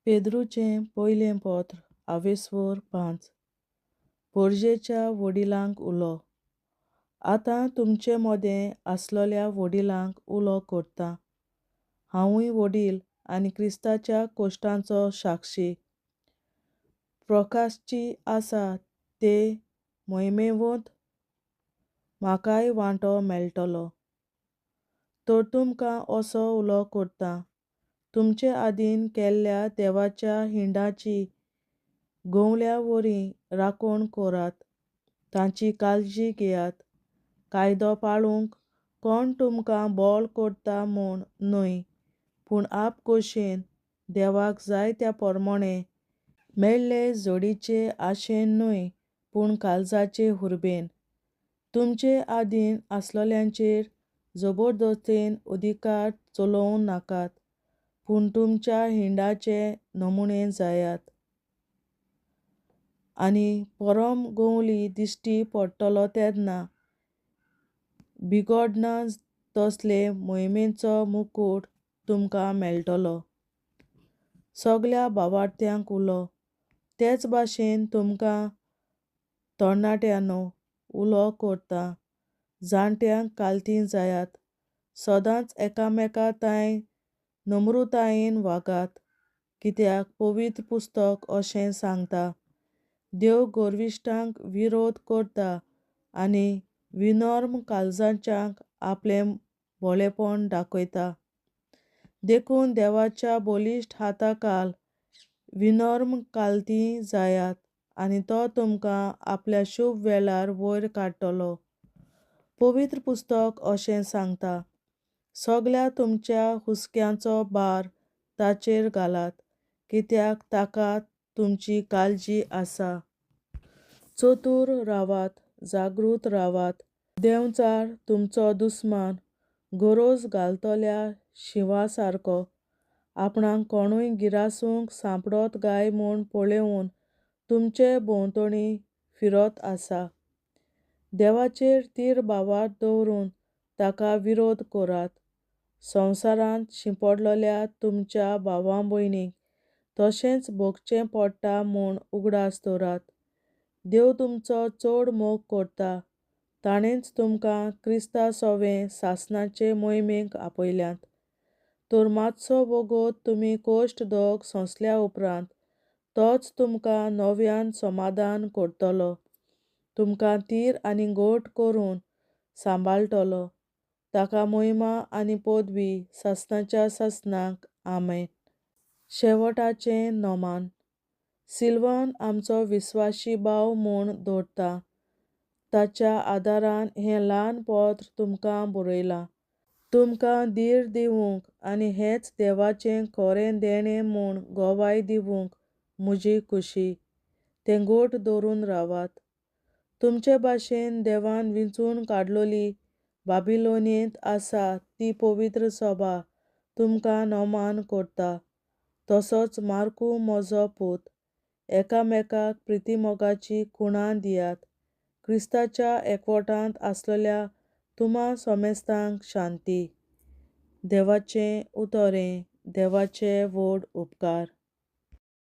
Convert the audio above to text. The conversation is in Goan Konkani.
पेद्रूचें पयलें पत्र आवेस्वोर 5. पोरजेच्या व्हडिलांक उलो. आतां तुमचे मदें आसलोल्या व्हडिलांक उलो करतां. हांवूय व्हडील आनी क्रिस्ताच्या कोश्टांचो साक्षी. प्रकाशची आसा ते मोहिमेवंत म्हाकाय वांटो मेळटलो. तर तुमकां असो उलो करतां, तुमचे आदीन केल्ल्या देवाच्या हिंडाची गवल्या वरी राखण करात, तांची काळजी घेयात. कायदो पाळूंक कोण तुमकां बळ करता म्हूण न्हय, पूण आपखोशयेन देवाक जाय त्या प्रमाणें मेळ्ळे जोडीचे आशेन न्हय, पूण काळजाचे हुर्बेन. तुमचे आदीन आसलोल्यांचेर जबरदस्तेन अधिकार चलोवं नाकात, पूण तुमच्या हिंडाचे नमुने जायात. आनी परम गवली दिश्टी पडटलो तेन्ना बिगोडना तसले मोहिमेचो मुकूट तुमकां मेळटलो. सगल्या भावार्थ्यांक उलो. तेच भाशेन तुमकां तरणाट्यांनो उलो करतां, जाणट्यांक कालती जायात. सदांच एकामेका तांय नम्रतायेन वागात, कित्याक पवित्र पुस्तक अशें सांगता, देव गर्विश्टांक विरोध करता आनी विनर्म काळजाच्यांक आपलें भोलेपण दाखयता. देखून देवाच्या बलिश्ट हाताखाल विनर्म कालती जायात आनी तो तुमकां आपल्या शुभ वेळार वयर काडटलो. पवित्र पुस्तक अशें सांगता, सगल्या तुमच्या हुस्क्यांचो भार ताचेर घालात, कित्याक ताका तुमची काळजी आसा. चतूर रावात, जागृत रावात. देंवचार तुमचो दुस्मान गरज घालतल्या शिंवा सारको आपणाक कोणूय गिरासूंक सांपडत काय म्हूण पळोवन तुमचे भोंवतणी फिरत आसा. देवाचेर थीर भावार्थ दवरून ताका विरोध करात. संवसारांत शिंपडलेल्या तुमच्या भावा भयणींक तशेंच भोगचें पडटा म्हूण उगडास दवरात. देव तुमचो चड मोग करता, ताणेंच तुमकां क्रिस्ता सोवें सासणाचे मोहिमेक आपयल्यात. तर मातसो वगत तुमी कश्ट दोग सोंसल्या उपरांत तोच तुमकां नव्यान समाधान करतलो, तुमकां थीर आनी घट करून सांबाळटलो. ताका मोहिमा आनी पदवी सासणाच्या सासणाक. आमेन. शेवटाचें नोमान. सिल्वान आमचो विस्वाशी भाव म्हूण दवरता, ताच्या आदारान हें ल्हान पत्र तुमकां बरयलां. तुमकां धीर दिवंक आनी हेंच देवाचें खरें देणें म्हूण गवाय दिवंक म्हजी खुशी. तें घट धरून रावात. तुमचे भाशेन देवान विंचून काडलोली बाबिलोनेंत आसा ती पवित्र सभा तुमकां नमान करता. तसोच मार्कू म्हजो पूत. एकामेकाक प्रितीमोगाची खुणां दियात. क्रिस्ताच्या एकवटांत आसलेल्या तुमा समेस्तांक शांती. देवाचें उतरें देवाचे व्हड उपकार.